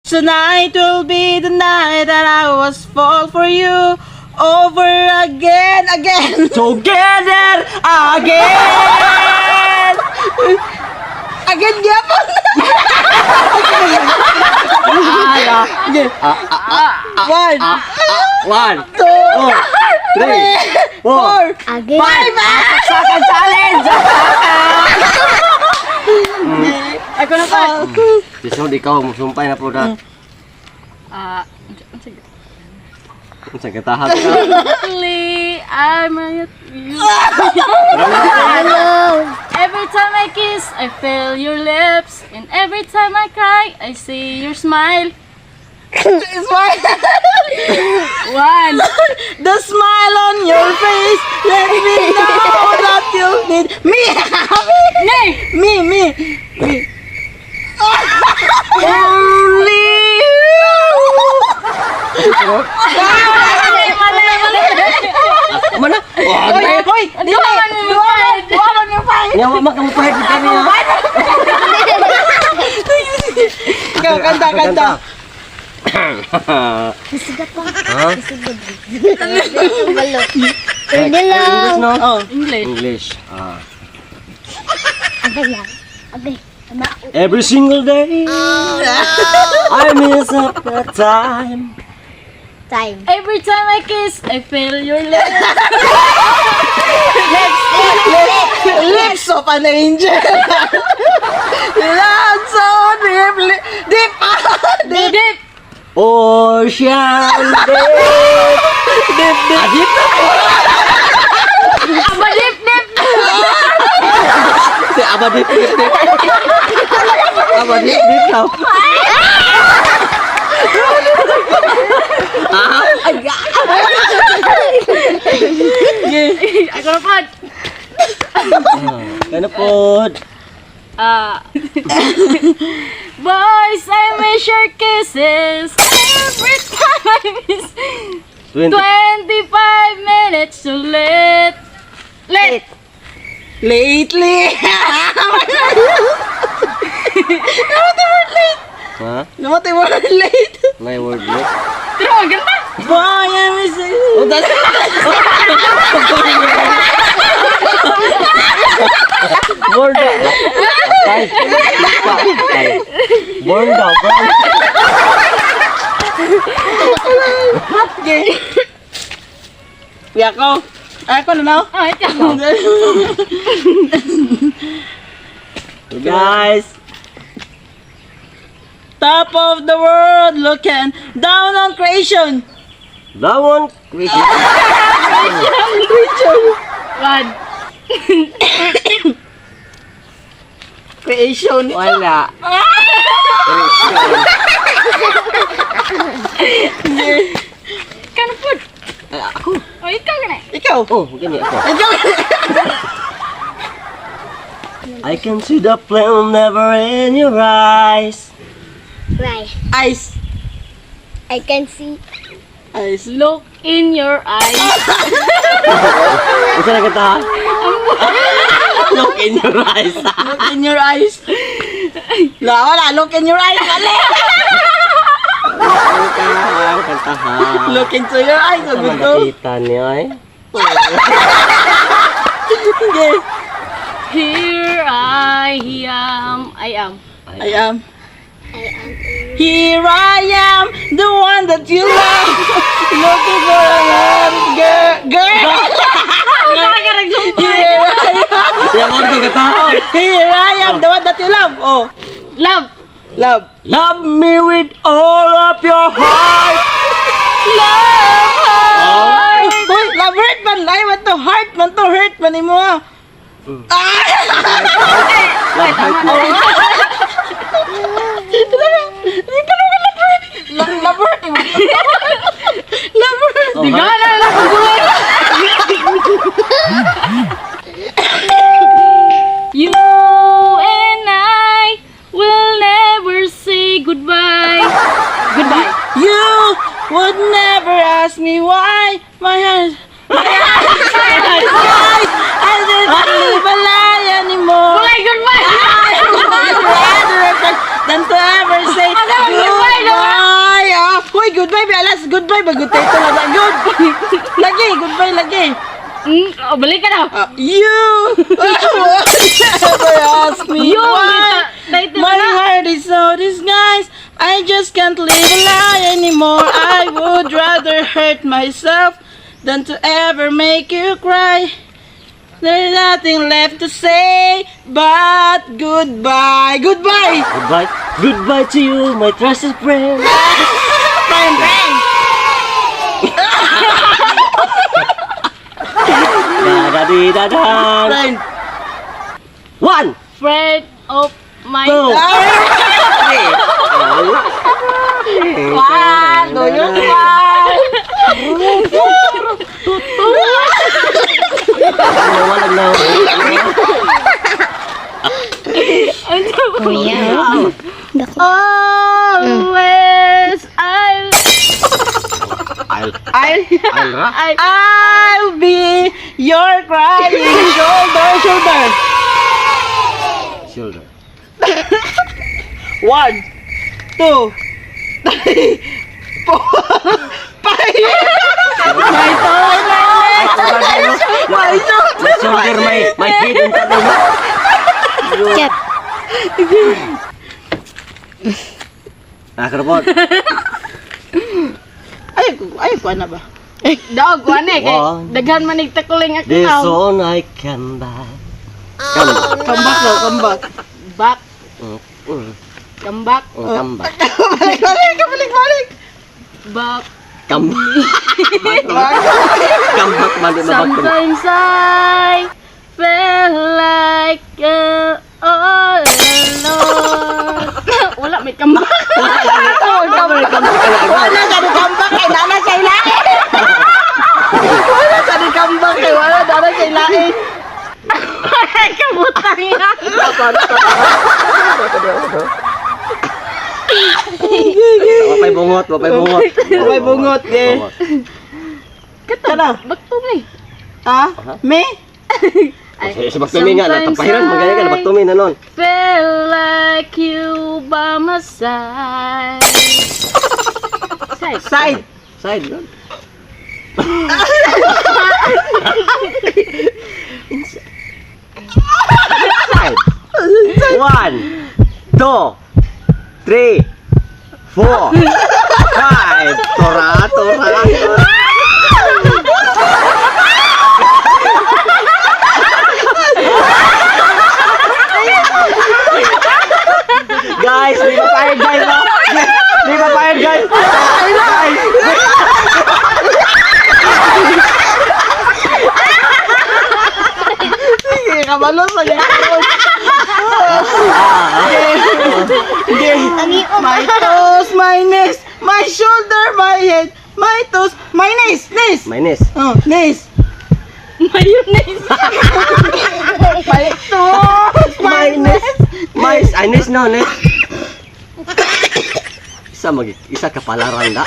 Tonight will be the night that I was fall for you over again, again. Together again. Again, gyapon. Ah, ah, One, one, two, two, three, four, four, Again. five. Saksakan challenge! Ako na pa. Tisunod ikaw, musumpay na po na. Ah, sige. Sa katahag ka. Lately, I'm at you. Every time I kiss, I feel your lips. And every time I cry, I see your smile. Smile. One. The smile on your face let me know that you need me. Nay! Me, me, me. Only you. Mali, mali, mali. Mana? Oh, Hoy, hoy, dili. Duha man mo Duha man, duha man yung five. Nya wa makamupahit ka niya. Ikaw, kanta, kanta. Isigat pa. Ha? Isigat. Balo. Pwede English, lang. no? Oh. English. English. Ah. Agay lang. Agay. Ama. Every single day, I miss up the time. Time. Every time I kiss, I feel your lips. Lips of an angel. Love so deeply. Deep. Deep. Deep. Ocean deep. Deep, deep. Ah, deep na po. Aba, deep, deep. Si Aba deep, deep, deep. Aba deep, deep daw. Ah, ay, Ako na pod. Ano po? Ah. Boys, I miss your kisses. Every time I miss. 20. 25 minutes to late. Late. Lately. Namatay word late. Ha? Namatay word late. May word late? Pero ang ganda. Boy, I miss you. Oh, that's... Born daw. Ay, ay. Born daw, born. Okay. Kuya ko. Ay, ako na now. Oh, ikaw. Guys. Top of the world looking down on creation. That one, creation. Creation. One. Creation. Wala. Ikaw na pod. Ay, ako. Oh, ikaw na. Ikaw. Oh, gani ako. Ikaw. I can see the flame never in your eyes. Right. Eyes. I can see. Eyes. Look in your eyes. Isa na kita ha? Look in your eyes. Look in your eyes. La, wala. Look in your eyes. Mali. Kantahan, kantahan. Look into your eyes. Ang Sama gusto. nakita niyo ay. Okay. Here I am. I am. I am. I am. Here I am, the one that you love. Looking for another girl. Girl. Here I am. Yang ko katahan. Here I am, the one that you love. Oh, Love. Love. Love me with all of your heart. Love heart. Uy, love hurt man. Ay, man to heart man to hurt man imo ah. Ah! Love heart mo. Hindi ka naman love hurt. Love, love hurt. Imo. Love hurt. Oh, Di heart. na lang kagulay. You and I will never say goodbye. Goodbye. You would never ask me why my heart, my eyes, my eyes, I didn't live a lie anymore. Goodbye, goodbye. I would rather than to ever say Goodbye. Goodbye. Goodbye, ba alas. Goodbye ba good title na. Good. Lagi, goodbye lagi. Oh, balik ka na. You ever ask me You, why title my na. heart is so disguised? I just can't live a lie anymore. I would rather hurt myself than to ever make you cry. There's nothing left to say but goodbye. Goodbye. Goodbye. Goodbye to you, my trusted friend. Friend, friend. Da da di da da. Friend. One, Friend of mine. two, three. Wala. One, do you smile? Wala na. Kuya. Always I'll I'll, I'll, I'll ra. I'll be your crying shoulder, shoulder. Shoulder. One, two, three, four, five. My toe, Ay, shoulder, my shoulder. My shoulder, my head, and Step. Ah, karapot. Ay, ay, kuha na ba? Dog, kuan eh. Kay One. daghan man nagtakuling ako This now. one I can buy. Come. Come back daw, come back. Back. Come back. Come back. Balik, balik, balik, balik. Back. Come back. Come back, man, di mabak. Sometimes I feel like all alone. Wala, may come back. Wala sa di come back kay nana sa ilain. Wala sa di come back kay wala nana sa ilain. Ay, kabutang nga. Wapay bungot, wapay bungot. Wapay bungot, eh. Kana? Back to me. Ha? Me? Sa baktumi nga, natapahiran, magaya ka, nabaktumi na nun. Feel like you by my side. Side. Side. Side, nun. Side. One, two, three, four, five. Tora, tora, tora. Guys, di pa payag, guys, no? Di pa payag, guys. Guys. Sige, kabalo sa gihapon. Sige. My toes, my knees, my shoulder, my head, my toes, my knees, knees. My knees. Oh, knees. Mayonnaise. My toes, my My knees. knees. My, ay, knees, no, knees. Isa mag isa ka palarang da.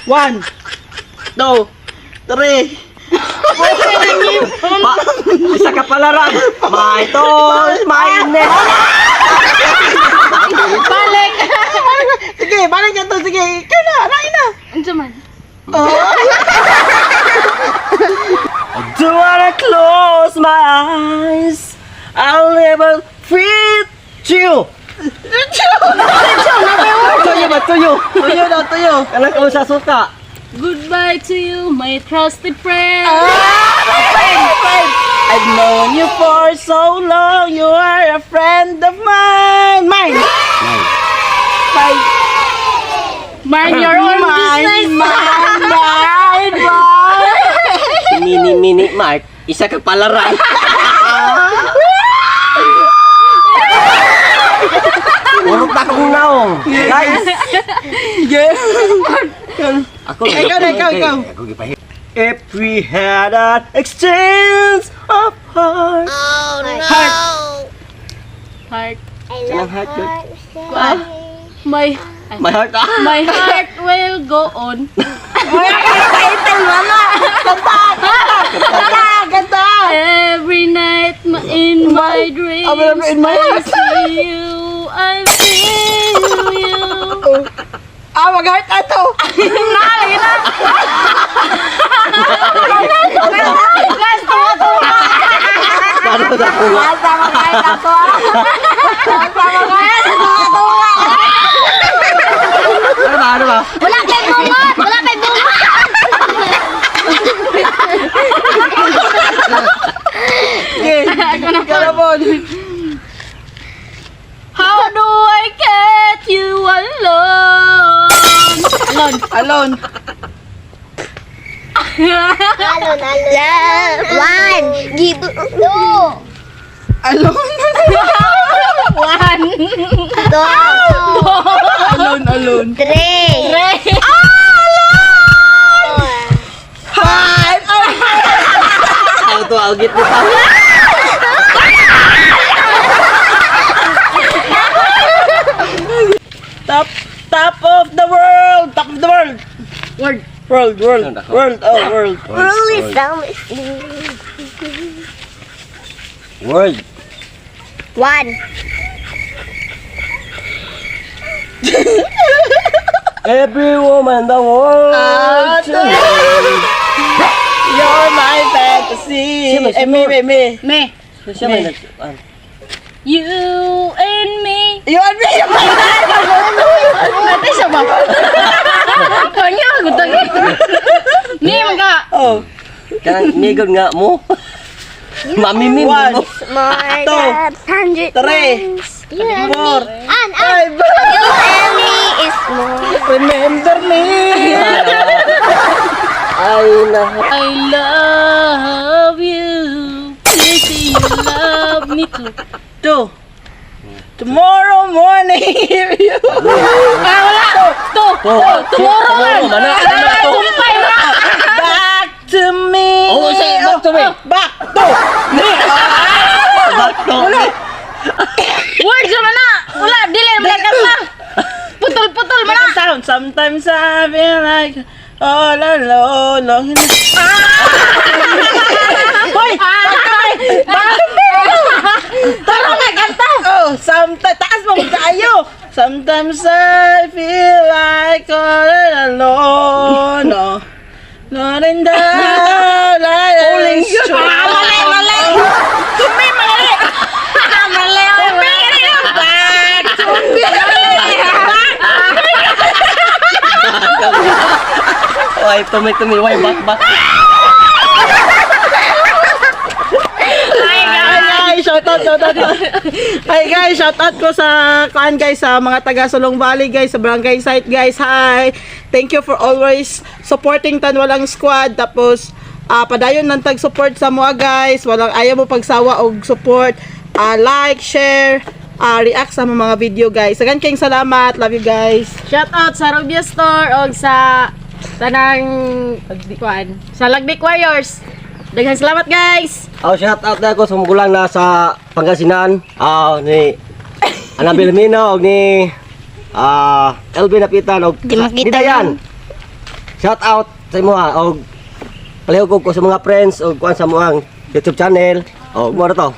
One, two, three. Pa, isa ka palarang. My toes, my knees. Balik. Sige, balik ka to. Sige, ikaw na, nain na. Ano man? Oh. I don't wanna close my eyes. I'll never fit you. Tuyo ba tuyo? Tuyo na, tuyo. Alam ko sa suka. Goodbye to you, my trusted friend. Ah, friend, friend. I've known you for so long. You are a friend of mine. Mine. Mine. Mine. Mind your own Mine, business. mine, mine, mine. Mini mini Mark, isa ka palarang. Urot na akong naong. Guys. Yeah. Ako Ikaw na, ikaw, ikaw. Ako gipahi. If we had an exchange of hearts. Heart. Heart. I Kanang love heart, good. heart. My My heart ah. my heart will go on. Title, wala. Kanta, kanta, kanta, kanta. Every night in my dreams, in my I heart. see you, I feel you. Ah, mag-heart ato. Lagi na. Guys, tuwa-tuwa. Paano sa kuha? Asa mag-heart ako. Asa mag-heart. Tuwa-tuwa. Ano ba? Ano ba? Wala kay bungot. Wala kay bungot. Okay. Ikaw na po. How do I get you alone? Alone. Alone. Alon, alon. One. Give. Two. Alone. One. Two. Alone, alone. Three. Three. Four. Five. Ako to, agit mo pa. Top, top of the world. Top of the world. Word. World, world, world, oh, world. Really sound. World. One. Every woman in the world. Ah, you're my fantasy. Sino, Eh, sino? me, me, me. Me. Siya may nag... ah, You and me. You and me. Nate siya ba? Kanya, gutang. Ni mga. Oh. Kanang migod nga mo. Mamimim One. mo. More Two. than 100 Three. times. You and Four. me. And Five. you and me is more. Remember me. Ay, na. I love you. Please say you love me too. Two. Tomorrow morning, you. Ah, wala. Two. Oh, Tomorrow man. Tomorrow man na. Ano na to? Kumpay na. Back to me. Oh, say, back to me. Back to me. Back to me. Words naman na. Wala, dili man kanta. Putol-putol man na. Sound. Sometimes I feel like all alone. Long Hoy! Tara na kanta. Oh, sometimes taas mo kaayo. Sometimes I feel like all alone. No. Not in the light. Uling Ah, mali, mali. Tumi, mali. Mali. Tumi, back to me. Back. Ay, tumi, tumi. Why, back, back. Hi guys, shout out, shout out. Hi guys, shout out ko sa kuan guys, sa mga taga Sulong Valley guys, sa barangay site guys. Hi. Thank you for always supporting Tanwalang Squad. Tapos padayon ng tag-support sa mga guys. Walang ayaw mo pagsawa og support. Like, share, react sa mga video guys. Daghang kayong salamat. Love you guys. Shout out sa Rubia Store og sa tanang kuan sa Lagbik Warriors. Daghang salamat guys. Oh, shout out na ako sa magulang na sa Pangasinan. Ni Anabel Mina og ni LB Napitan og Di makita ni Dayan. Shout out sa imo ha og palihog ko sa mga friends og kuan sa muang YouTube channel. Og mo na to.